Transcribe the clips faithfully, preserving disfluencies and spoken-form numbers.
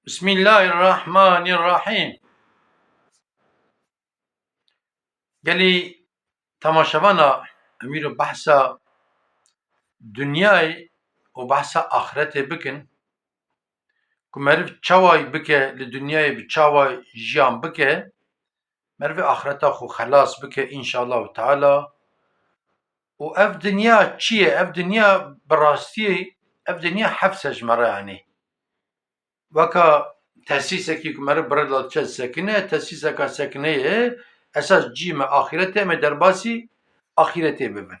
Bismillahirrahmanirrahîm. Gelî temaşevana em îro behsa dinyayê û behsa axiretê bikin, ku meriv çawa bike li dinyayê bi çawa jiyan bike, merivê axireta xwe xelas bike înşallahu teala. Û ev dinya çi ye? Ev dinya bi rastiyê, ev dinya hefs e ji me re, yanî. Weka tesîsekî ku meriv bi rê de diçe sekine, tesîseka sekineyê esas cî me axîretê, em ê derbasî axîretê bibin.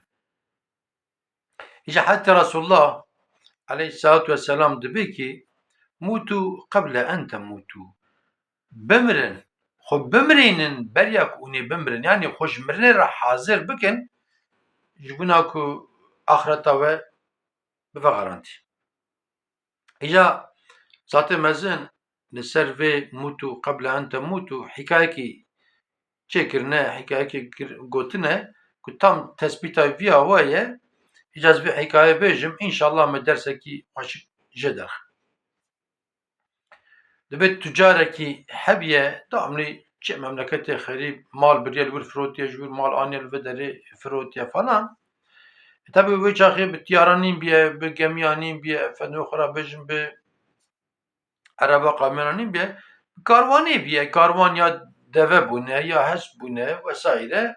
Îja heta Resulullah aleyhissalatu vesselam dibê ki, "Mutu qeble en temutu." Bimirin, xwe bimirînin beriya ku hûn ê bimirin. Yanî xwe ji mirinê re hazir bikin, ji bona ku axireta we bivegerandî. Îja Zatê Mezin li ser vê "Mutu qeble en temutu" hikayekî çêkirine, hikayekî kir-, gotine ku tam tesbîta viya we ye. Îca ez vê hikaye bêjim, înşallah me dersekî xweşik jê derxin. Dibê tucarekî hebiye, damlî çi memleketê xerîb, mal biriye li wir firotiye, ji wir mal aniye li vê derê firotiye falan. E, tabi wê çaxê bi tiyara nîn biye, bi gemiya nîn biye, efendime xwe re bêjim bi ereba kamyona nîn biye, bi karwanê biye, karwan ya deve bûne, ya hest bûne vesaire.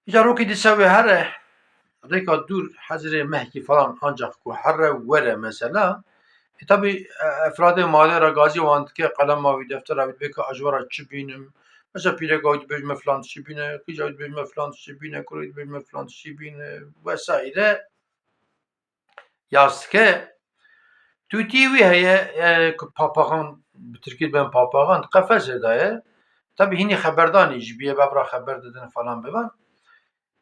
Îca rokî dîsa wê here, rêka dûr hezirê mehkî falan, ancak ku here were mesela. E, tabi, e, efradê malê re gazî wan dike, qelema wî, deftera wî, dibê ka ez ji we re çi bînim? Mesela pîreka wî dibêjime filan tiştî bîne, qîza wî dibêjime filan tiştî bîne, kurê wî dibêjime filan tiştî bîne vesaire. Yastike, tûtî wî heye, e, ku papaxan, bi tirkî dibên papaxan, di qefesê de ye. Tabi hînî xeberdanî jî biye, bevra xeber didin falan bivan.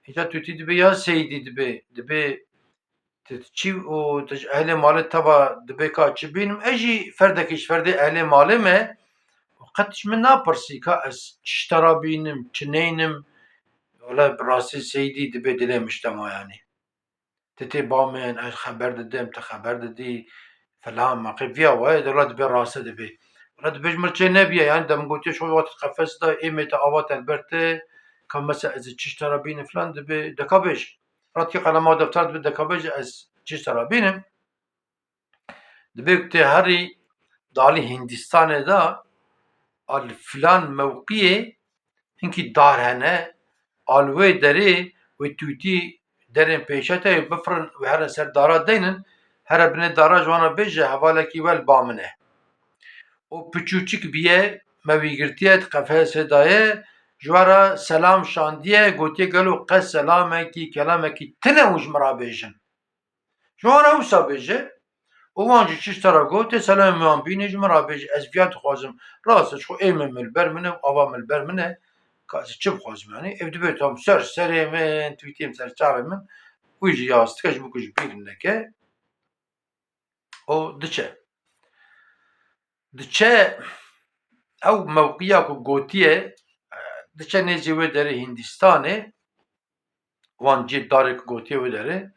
Îca tûtî dibê ya seydî dibê, dibê tu çî û tu ji ehlê malê teva dibê ka çi bînim. Ez jî ferdekî ji ferdê ehlê malê me û qet ji min napirsî ka ez çi ji te re bînim, çi neynim. Wele bi rastî seydî dibê dilê min ji te ma yanî. Tu tê ba min, ez xeber didim, tu xeber didî, filan, meqê viya wayê, de wela dibê rastî dibê. Wela dibê ji min çê nebiye, yanî de min gotiye, şo wextê qefes de, ê mê te ava te li ber te, ka mesela ez ê çi ji te re bînim filan, dibê, deka bêj. Wela dikê qelema defter dibê, deka bêj ez çi ji te re bînim. Dibê ku tê herî dalî Hîndistanê de, a li filan mewqiyê hinkî dar hene, a li wê derê wê tûtî derên pêşe te yê bifirin, wê herin ser dara deynin, here binê dara ji wan re bêje, hevalekî we li ba min e. Û piçûçik biye, me wî girtiye, di qefesê daye, ji we re selam şandiye, gotiye, gelo qe selamekî, kelamekî tine hûn ji min re bêjin. Ji wan re wisa bêje, û wan jî çi ji te re got, tê selamê min wan bîne, ji min re bêje, ez viya dixwazim. Rast e, ji xwe ê min, min li ber min e û ava min li ber min e, ka ez ê çi bixwazim, yanî? Ev dibê tam ser serê min, tûtiyê min ser çavê min, wî jî yaz dike, ji bo ku ji bîr neke. Û diçe. Diçe ew mewqiya ku gotiye, diçe nêzî wê derê Hîndistanê, wan cê darê ku gotiye wê derê,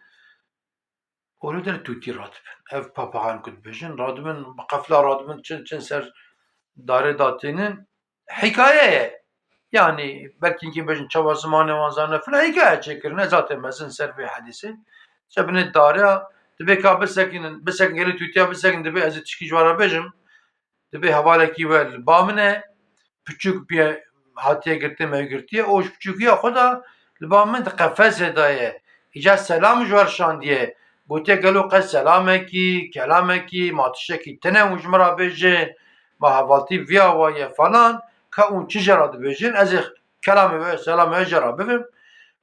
û li der tûtî radibin. Ev papaxan ku dibêjin, radibin, bi qefla radibin, çin, çin ser darê datînin. Hikaye ye. Yanî, belkî hinkî bêjin, çawa zimanê wan zane, filan, hikaye çêkirine, Zatê Mezin ser vê hedîsê. Çe binê dariya, dibê ka bisekinin, bisekin, gelê tûtiya bisekin, dibê ez ê tişkî ji we re bêjim. Dibê hevalekî we li ba min e, piçûk bûye, hatiye girtin, me girtiye, û ji piçûkiya xwe de li ba min di qefesê de ye. Îca selam ji we re şandiye. Gotiye, gelo qe selamekî, kelamekî, ma tiştekî tune hûn ji min re bêjin, ma hevaltî viya wa ye falan, ka hûn çi jê re dibêjin, ez ê kelamê we, selamê we jê re bibim.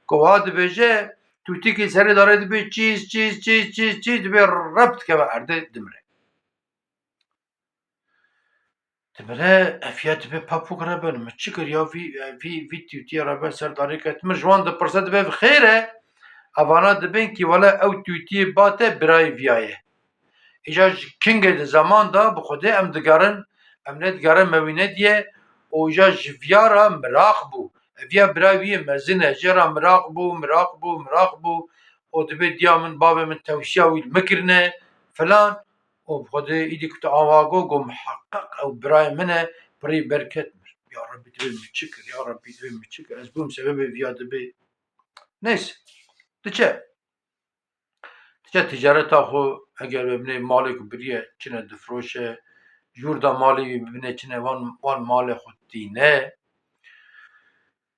Ku wiha dibêje, tûtîkî serê darê dibê çîz, çîz, çîz, çîz, çîz, dibê rep dikeve erdê, dimire. Dimire, ev ya dibê papûk re bin, min çi kir ya vî, vî, vî tûtiyê re bin ser darê ket. Min ji wan dipirse, dibê xêr e, evana dibên kî wele ew tûtiyê ba te birayê viya ye. Îca ji kingê di zeman de bi Xwedê em digerin, em nedigerin me wî nediye û îca ji viya re miraq bû. Ev ya bira wî yê mezin e, jê re miraq bû, miraq bû, miraq bû û dibê diya min, bavê min tewsiya wî li min kirine filan. û bi Xwedê îdî ku te ava got, got, miheqeq ew birayê min e, pirî berket mir. Ya Rebbî, dibê min çi kir? Ya Rebbî, dibê min çi kir? Ez bûm sebebê viya dibê. Neyse, diçe. Diçe ticareta xwe, eger bibinê malê ku biriye, çine difiroşe, jûr da malê wî bibinê, çine wan, wan malê xwe tîne.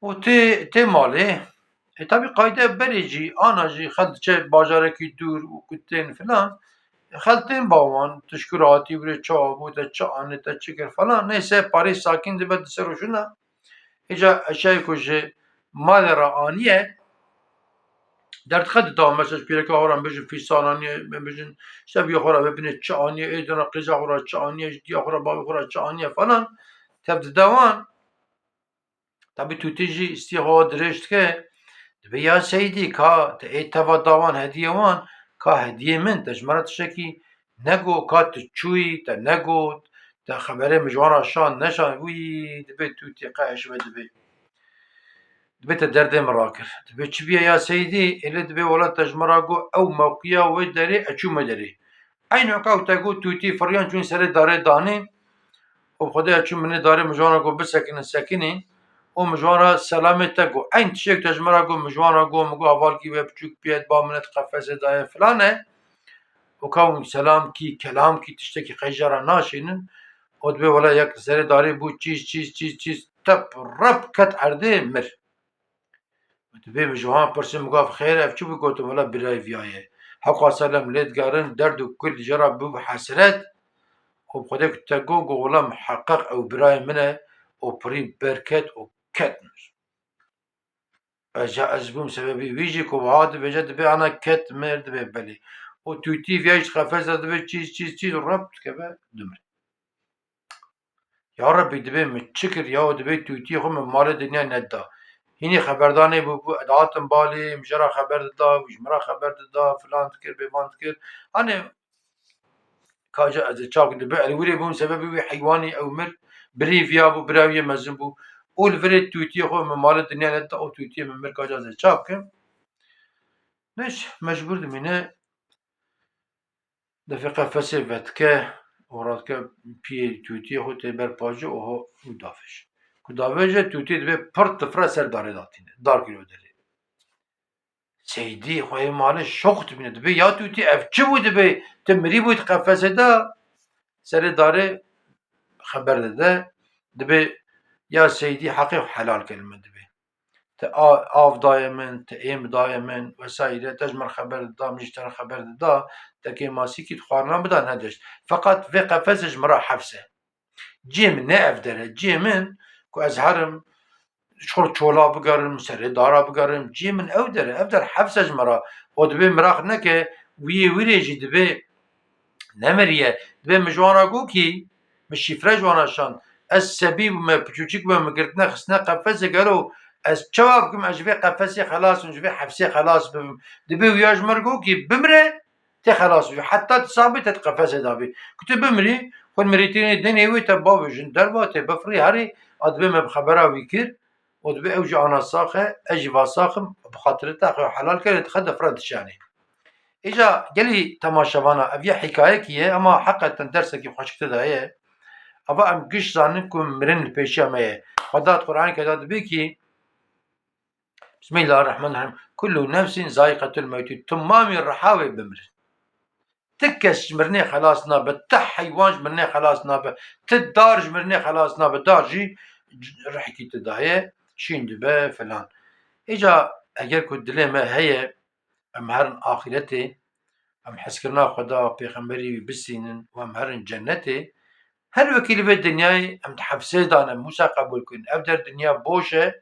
Û tê, tê malê, e, tabî qayde berê jî, ana jî xelk diçe bajarekî dûr û ku tên filan, xelk tên ba wan, tu ji kû re hatî, wî rê çawa bû, te çi anî, te çi kir falan. Neyse, parê sakîn dibe di ser û şûna. Îca eşyayê ku ji malê re aniye, derdixe dida, mesela ji pîreka xwe re em bêjin fîsan aniye, em bêjin işte viya xwe re bibinê çi aniye, ê dina qîza xwe re çi aniye, ji diya xwe re, bavê xwe re çi aniye falan, tev dida wan. Tabî tûtî jî îstî xwe dirêj dike, dibê ya seydî, ka te ê teva da wan, hediyê wan, ka hediyê min, te ji me re tiştekî nego, ka tu çûyî, te negot, te xeberê min ji wan re şand neşand, wî dibê tûtî qe eşve dibê. Dibê te derdê min rakir. Dibê çi bûye ya seydî, êlê dibê wela te ji min re got, ew mewqiya wê derê, ez çûme derê. Eynû ka ku te got tûtî firiyan çûn serê darê danîn û bi Xwedê çûn binê darê, min ji wan re got bisekinin, sekinîn û min ji wan re selamê te got. Eyn tiştek te ji min re got, min ji wan re got, min got hevalkî we biçûk piyet ba min et qefesê daye filan e. Û ka hûn selamkî, kelamkî, tiştekî qey jê re naşînin. Û dibê wela yek serê darê bû çîz, çîz, çîz, çîz, tep, rep ket erdê, mir. Dibê min ji wan pirsim, min got, xêr ev çi bû? Gotim, wela birayê viya ye. Hewqa ser em lê digerin, derd û kul jê re bû hesret. Û bi Xwedê ku te got, got, wela miheqeq ew birayê min e û pirî berket û ket mir. Ez, ez bûm sebebî wî jî ku wiha dibêje, dibê ana ket mir, dibê belê. Û tûtî viya jî qefes de dibê çîz, çîz, çîz, rep dikeve, dimir. Ya Rebbî, dibê min çi kir ya, dibê tûtiyê xwe min malê dinya nedida. Hînî xeberdanê bû, bû, ez dihatim balê, min jê re xeber dida, wî ji min re xeber dida, filan dikir, bêvan dikir. Hanê, ka ca ez ê çav kim, dibê ez wî rê bûm sebebê wî heywanî, ew mir, birî viya bû, bira wî yê mezin bû. Û li virê tûtiyê xwe min malê dinya nedida, û tûtiyê min mir, ka ca ez ê çav kim. Neyse, mecbûr dimîne. Difê qefesê vedike û radike piyê tûtiyê xwe tê ber pacê û ho û davêje. Ku davêje tûtiyê dibê pir tifre ser darê datîne. Dar kiriyo derê. Seydî xweyê malê şok dibîne. Dibê ya tûtî ev çi bû dibê? Tu mirî bûyî di qefesê de. Serê darê xeber dide. Dibê ya seydî heqê xwe helal ke li min dibê. Te a-, av daye min, te êm daye min, vesaire, te ji min re xeber dida, min jî te re xeber dida, te kêmasîkî di xwarina min de nedeşt. Feqet vê qefesê ji min re hefs e. Cihê min ne ev der e. Cihê min ku ez herim, ji xwe çola bigerim, serê dara bigerim, cihê min ew der e. Ev der hefs e ji min re. O dibê miraq neke, wî yê wî rê jî dibê nemiriye. Dibê min ji wan re got kî, min şîfre ji wan re şand. Ez sebî bûme, piçûçik bûme, min girtine xistine qefesê, gelo ez çawa bikim, ez ji vê qefesê xelas bim, ji vê hefsê xelas bibim? Dibê wiya ji min re got kî, bimire, tê xelas bibî. Heta tu sax bî, te di qefesê de bî. Ku tu bimirî, xwe mirîtînê dinê wê te bavêjin derva, tê bifirî herî, a dibê me bi xebera wî kir. Û dibê ew jî ana sax e, ez jî va sax im, bi xatirê te xwe helal kerê, dixe difre dişanê. Îca gelî temaşevana, ev yê hîkayekî ye, ema heqeten dersekî xweşik tê de ye. Eva em giş zanin ku mirin li pêşiya me ye. Xweda di Qur'anê ke de dibê kî, Bismillahirrahmanirrahîm, kullu nefsin zaiqetul mewtî, timamî riha wê bimirin. Ti kes ji mirinê xelas nabe, ti heywan ji mirinê xelas nabe, ti dar ji mirinê xelas nabe, dar jî rihkî ti daye, şîn dibe filan. Îca eger ku dilê me heye, em herin axîretê, em hezkirina Xweda, pêxemberî wî bistînin û em herin cennetê, her wekî li vê dinyayê em di hefsê de ne, em wisa qebûl bikin. Ev der dinya boş e,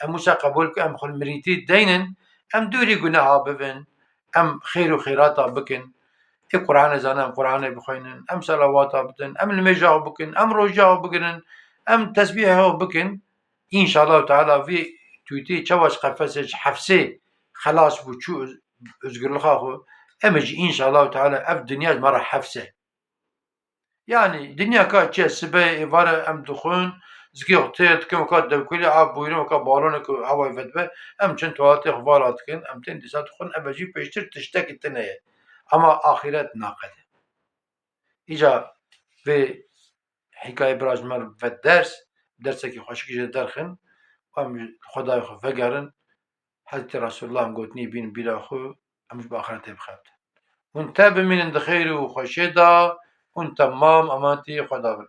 em wisa qebûl bikin, em xwe li mirîtî deynin, em dûrî guneha bibin, em xêr û xêrata bikin. Ê Qur'anê zanin, em Qur'anê bixwînin, em selawata bidin, em nimêja xwe bikin, em roja xwe bigirin, em tesbîhê xwe bikin. Înşallahu Teala vî tûtî çawa ji qefesê, ji hefsê xelas bû, çû öz-, özgürlüxa xwe, em ê jî înşallahu Teala ev dinya ji me re hefs e. Yanî dinya ka çi ye, sibê êvare em dixwin, zikê xwe têr dikin, weka dewkilê, av bûyîrin, weka balonê ku hewayê vedibe, em çin tuwaletê xwe vala dikin, em tên dîsa dixwin, ev jî pêştir tiştekî tune ye. Ema axîret naqede. Îca vê hîkayê bira ji me ve ders, dersekî xweşikî jê derxin, em ji Xwedayê xwe vegerin, Hezretî Resulullah em gotinî bînin bîra xwe, em ji bi axretê bixebtin. Hûn te bimînin di xêr û xweşê de, hûn temam emanetî Xweda bin.